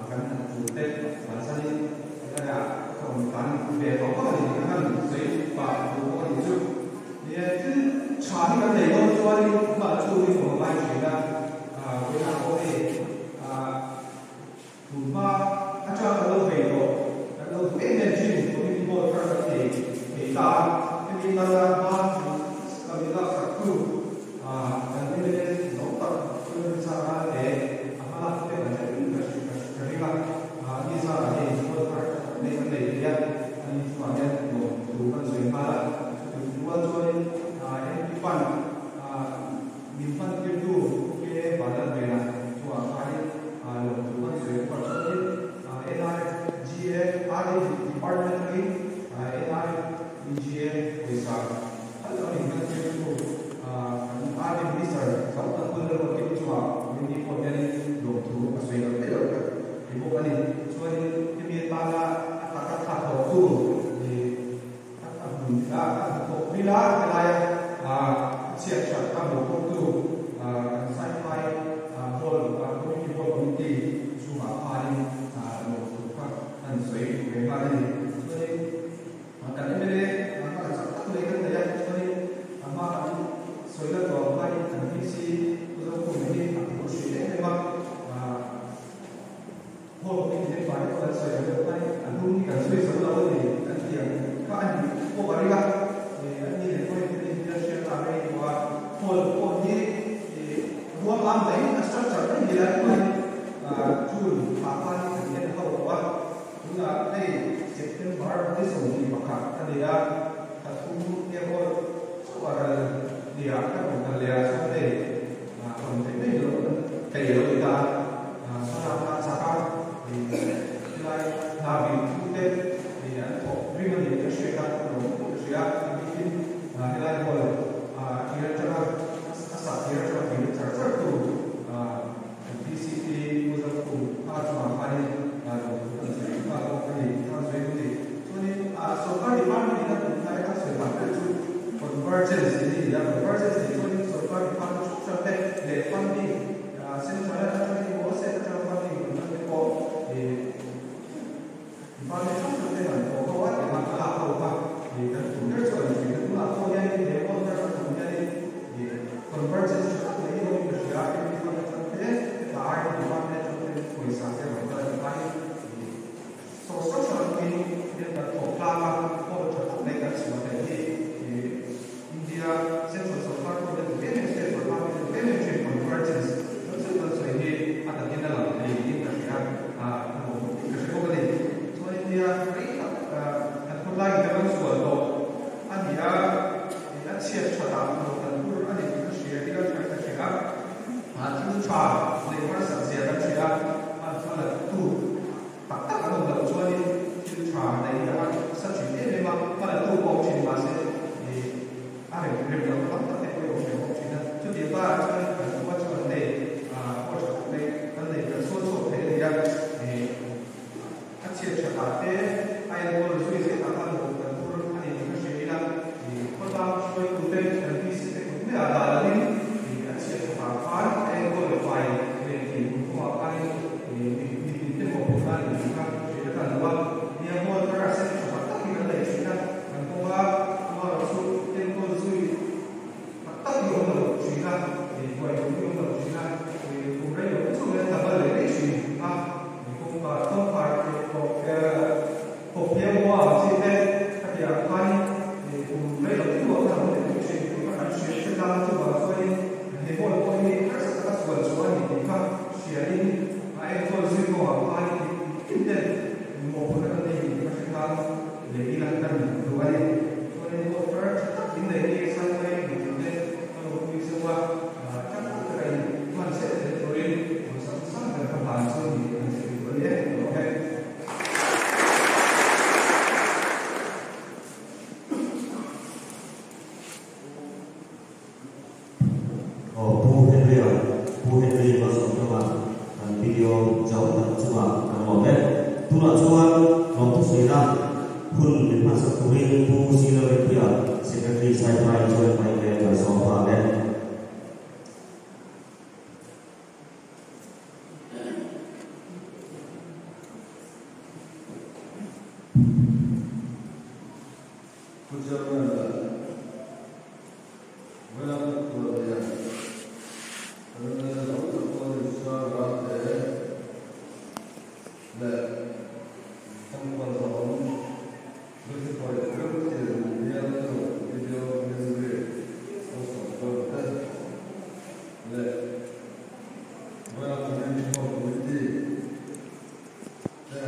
kan han tul te vansanin helaiah ka rawn tlan ve tawh phawt a ni tih ka han sawi pah duh bawk a nih chu. Ni e, thil tha hi kan nei dawn chuanin amah chu hi awm a ngai thin a, vawiinah pawh hei Tunhma atang kan lo vei tawh, kan lo duh em em thin committee board thar kan nei thei ta a, hemi tana hma kan min laksak tu kan mla zawng tak chu Rinchhan Ralte a hma lak te kan hre in ka ring a, ani zarah hei board thar tak mai kan nei thei a, ani chungah hian lawm thu kan sawi nghal a, chutih rual chuanin MP Fund Min hman tirtu K Vanlalvena chungah khanin lawmthu kan sawi bawk a, chuanin NRGA RD Department atangin NREGA pawisa khat a min hman tirtu kan RD Minister Zau tak hun lalruat kim chungah min pawh hianin lawmthu a sawi loh theih loh ka ti bawk a ni. Chuanin hemi atana a taka tha thawktu A hmun a hnathawk vil a, helaia chhiat that a mawhphurtu kan Saiphai Hall, Community Hall Committee chhungah khanin lawmthu kha an sawi ve nghal a ni. Chuanin kan mla hma chak tak mai kan nei a, chuanin a hma kan sawi la tawh ang khanin kan VC Pu Zokhuma hi a phur hrih em em a. Hall committee te fai pawh kan sawi ang deuh khan a hnung hi kan sawi zo lo a ni kan ti ang kha a ni pawh a ring a, an ni leh pawhin heti hian hriat ta rei tawh a, hall pawh hi ruam am mai a structure mai ni lai pawhin June thla khan kan en ho tawh a, tunah hei September ni 21 a ni a, thla thum erawh chauh a ral nia kan rawn kal leh ah chuan hei rawn theih mai loh thei lo ni ta a. Thlalakna a chak a, helai hna bih thu te an thawk rim a ni tih a hriat a, a lawm pawh ka hria. A bikin helai hall tir atanga a sak tir atanga vir char char tu PCT Pu Zalkhum kha chungah khanin lawmthu kan sawi nghal bawk a ni tih kha an sawi duh a ni. Chuanin sorkar department in a tum kha an sawi dan ber chu convergence tih a ni a, convergence tih chuanin sorkar department hrang hrang te leh funding Central atangin emaw state atanga funding an hman te pawh department hrang hrang ten an thawh ho a, tiang a lak ho kha kan tum ber chu a ni thin a. Tunah pawh hianin he order a tum hianin convergence tha tak mai hi awmin ka hria a, MP fund atang te, hetah RD department atang ten pawisa te rawn kal a ni khain source hrang hrang atangin hian kan thawh tlang a, order tha tak mai kan chhuah theih hi India central. Tunah chuan lawmthu sawina hun min hmansak turin Pu Silalripuia, Secretary Saiphai chuan hmai leh kan sawm nghal e. Pu Chairman leh Vailam Khuallian Colonel Lo Doctor Isua Rate leh Thangkhual Zahawm Beautify Remtin Bialtu Video Henry Osawm te leh Vailam Community Hall Committee te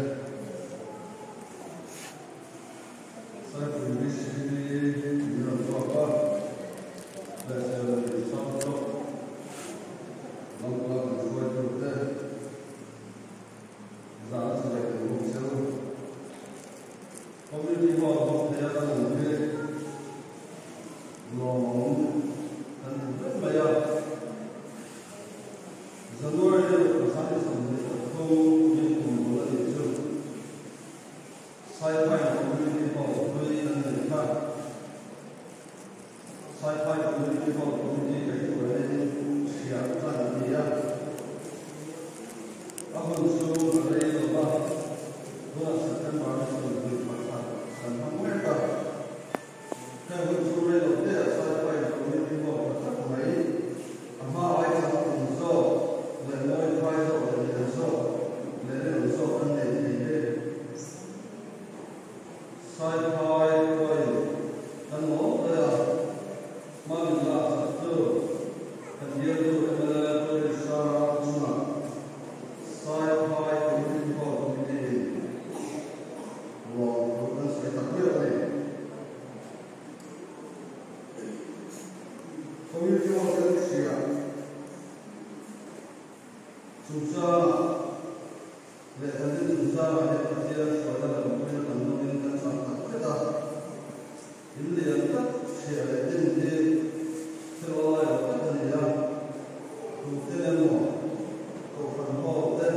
Saipui VCD min rawn chhuak a, leh Serlui South Block lamkua kan hruaitute zahna chibai kan bawk che u. Community Hall hmang theia kan awm hi lawmawm kan ti vek mai a. January 23 min kum bul a nih chu. Saiphai Community Hall hlui an nei kha. Saiphai Community Hall Committee kaihhruaiin hriat tan a ni a. A hun chu a rei lo va, tunah September ni 21 kan hmang mek a. Heng hun chu rei lo te ah Saiphai Community Hall tha tak mai, a hma ai chang tum zawk leh mawi phai zawk leh lian zawk leh rinawm zawk an nei thei e. Saiphai khuain kan lawm hle a, hma min lak sak chu kan bialtu mla Pu Sara chungah Saiphai Community Hall Committee in lawm thu kan sawi tak meuh a ni. Community Hall kan hria chungchangah leh kan din chungchangah hian Pathian hruaina lampuina kan dawngin kan chang tak zet a. In lian tak hria leh din hi thil awlai lo tak a ni a. Tute emaw Kohhran ho te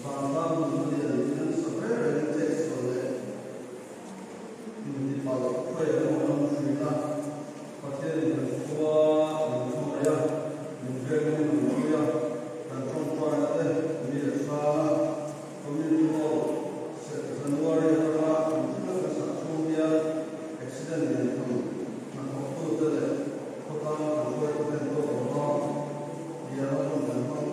vantlang nunna lian in an sa reng rengin chetsual leh intipalh khawi emaw an awm thin a. Pathianin kan khua min hmangaih a, min vengin min pui a, kan tawngtaina te mi a chhang a. Community Hall January atanga kum thil a kan sak chhung hian accident lian tham hnathawktute leh khawtlang kan hruaituten tawk lova bialna hun kan hmang.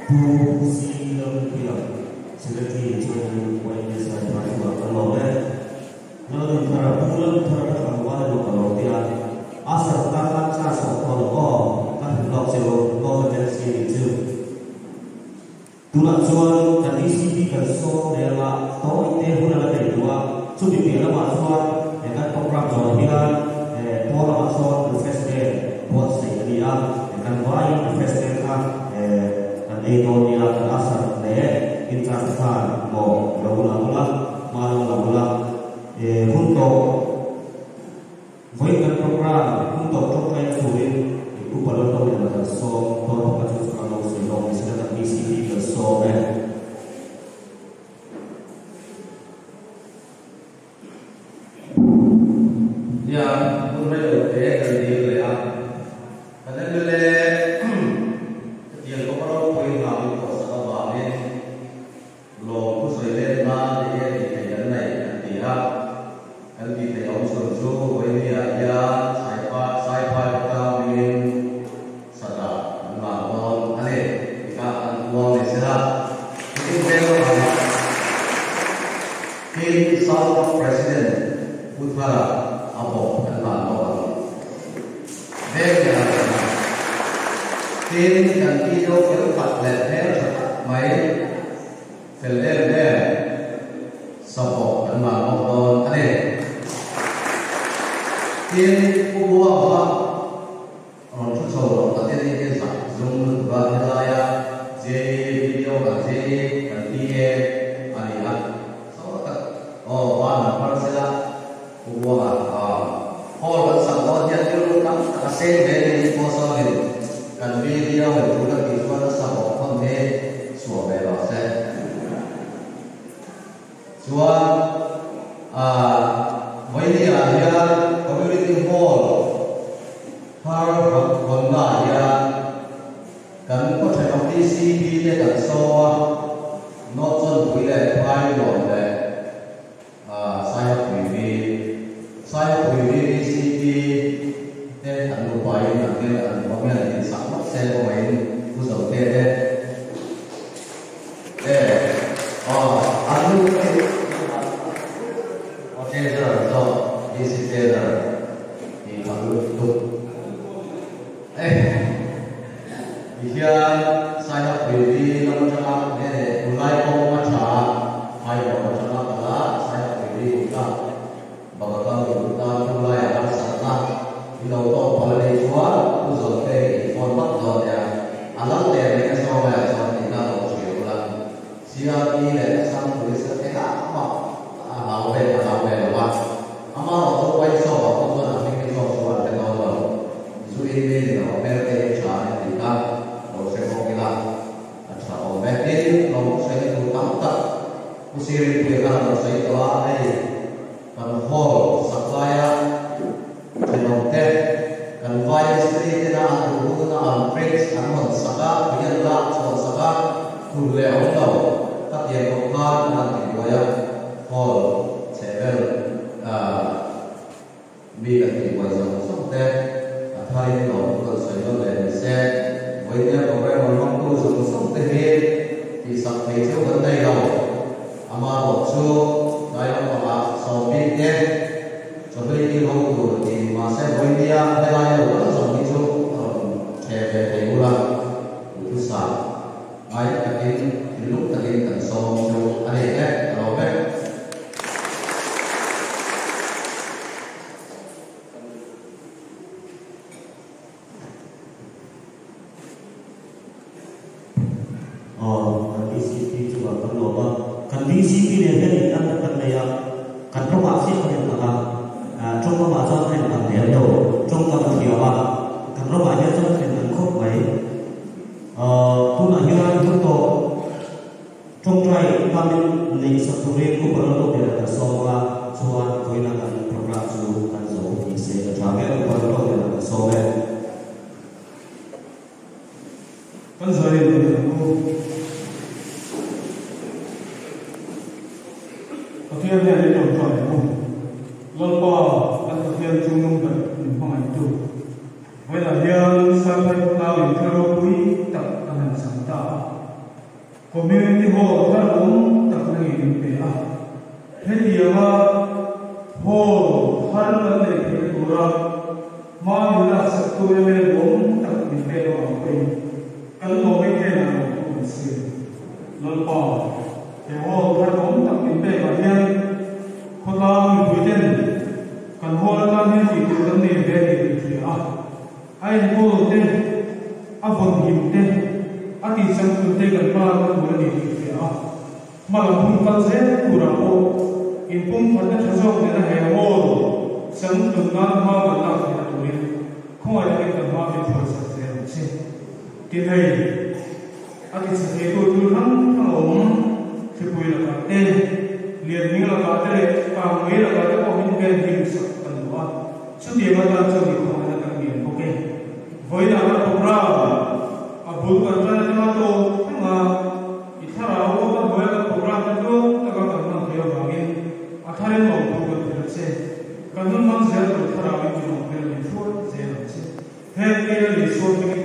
Pu C Lalpuia Secretary chuan YMA Saiphai chungah kan lawm e. Lalnunthara Pu Lalnunthara ka tlangval emaw ka lo ti a, a sarkar khan charge awm tawh lo aw, ka hmu lawk che u, North Agency nih chu. Tunah chuan kan DCP kan sawm leh anga tawi te hun a la nei duh a, chumi piah lamah chuan he kan program zawh hian pawl lamah sawn refreshment buatsaih a ni a, kan vaiin refreshment kha kan ei dawn nia, kan asar leh in-charge khan maw lo la ula, hma lo la ula, hun tawp. Vawiin kan program hun tawp tawngtaina turin Upa Laltawmliana kan sawm dawn bawk a, chu chu kan lo sawi lawk ni sela kan BCP kan sawm e. Nia, hun rei lo te kan dil leh a, kan mla hetiang kawng ropui hna min tawhsak avangin Lawm thu sawi let nan eng nge tih theih kan nei an ti a, kan tih theih awm chhun chu Vawinia hian Saiphai khawtlang hmingin sata an lan dawn a ni ti kha an puang ni sela. Nitin veng lamah tin South President Pu Thara a bawk an lan bawk ang. Veng nia kan a. Tin, kan video fel tak leh hmel tha tak mai, fel em em sa bawk kan lan bawk dawn a ni. Tin, Pu Buanga rawn thu chho loh ka ti ni hi zak zum lutuk a, helaia JE video kan JE kan PA a ni a, saw tak aw van han phar sela. Pu Buanga, Hall kan sak dawn hian rilru tam tak a seng ve ni hi pawh sawmin kan video in thu kan tih chuan a sa bawk hawn hi chhuah ve lo se. Chuan Vawinia hian Community Hall thar hawnna ah hian kan khaw thenawm DCP te kan sawm a, North Chawnpui leh Phainuam leh Saihapui Saihapui VDCP te an nupain an hmel an awm hian an insak ngawt se kawngaihin Pu Zote te e aw an nu te aw Treasurer zawk DC Treasurer tih a lut tuk e tihian Saihapui V lam atanga nge tunlai kawng a tha a Phainuam atanga kal a Saihapui V kha Banga kal duh tan tunlaiah harsatna i lo tawk phal a nih chuan Pu Zawlte i phone vat dawn nia. A lal der leh a zawngaiah chuan i la lo hria ula. CRP leh Assam Police a engah mah a hlau ve a hlau ve lo a. Amaherawh chu wine shop ah pawh chuan a hming hi zawk chu an hre dawn lo. Zu in mi ni lo a hmel te hi tha an tih kha lo hre bawk ila a tha awm e. Tin, lo sawi na tur tam tak Pu Sirinpuia khan a lo sawi tawh a, hei kan hall sak laia thenawmte, kan vai mistiri tena an duh huna an fridge an hawn sak a, tui an lak chhuah sak a, tur leh a awm lo. Khatiang kawp khan an han tibuai a, hall chhehvel mi kan tibuai zawng zawng te a tharin lawm thu kan sawi nawn leh ni se, vawinia program rawn hmangtu zawng zawng te hi tihsak thei cheu kan nei lo. Amaherawh chu tlai lampangah sawm bik te chawhlui kil ho tur tih ni mahse vawinia helai lo kal zawng hi chu a rawn ṭheh ve thei ula duhthusam ngai takin thinlung takin kan sawm chu a ni e, ka lawm e. Aw, kan DCP chungah kan lawm a, kan DCP nen hian in an kan nei a, kan rawngah chiah kan inang a, tawngkamah chuan kan inang lem lo, tawngkam a thiam a, kan rawngah hian chuan kan inang khawp mai. Tunah hian hun tawh tawngtai tamin neih sak turin Upa Laltawkliana kan sawm a, chuan vawiina kan program chu kan zo ni se ka tha nge Upa Laltawkliana kan sawm e. Kan zai in kan ang u. Pathian hian in tawngtai ang u. Lalpa kan Pathian chu nung ber min hmangaihtu. Vawiinah hian Saiphai khawtlang in thil ropui tak kan han chang ta a. Community Hall thar awm tak nangin min pe a. Hetianga Hall thar kan neih theihna tura hma min laksak tu mla awm tak min pek avang pawhin kan lawmei hnenah lawm pawh kan sawi a ni. Lalpa, he Hall thar awm tak min pekah hian khawtlang mipuiten kan Hall atan hian tih tur kan nei ve tih kan hria a. A enkawl te, a vawnhim te, a tihchangtun te kan hmalak na tur a ni tih hria a, hmalam hun kal zel turah pawh inpumkhatna tha zawk nena he hall changtun nan hma kan lak theihna turin khawngaih takin kan hma min hruaisak zel ang che. Tin hei, a tichhe theitu thil hrang hrang a awm, thlipui lakah te, lianhming lakah te leh kangmei lakah te pawh min venhim sak kan duh a. Chutiang atan chuan i khawngaihna kan ngen bawk e. Vawiinah kan program a bul kan tan atanga tawp thleng a, i thlarau aw kan hnuaia kan program te tluang taka kan hman theih avangin a tharin lawmthu kan hrilh a che. Kan hun hmang zel tur thlarauin min awm hmel min hruai zel ang che. Heng kei a Isua hmingin.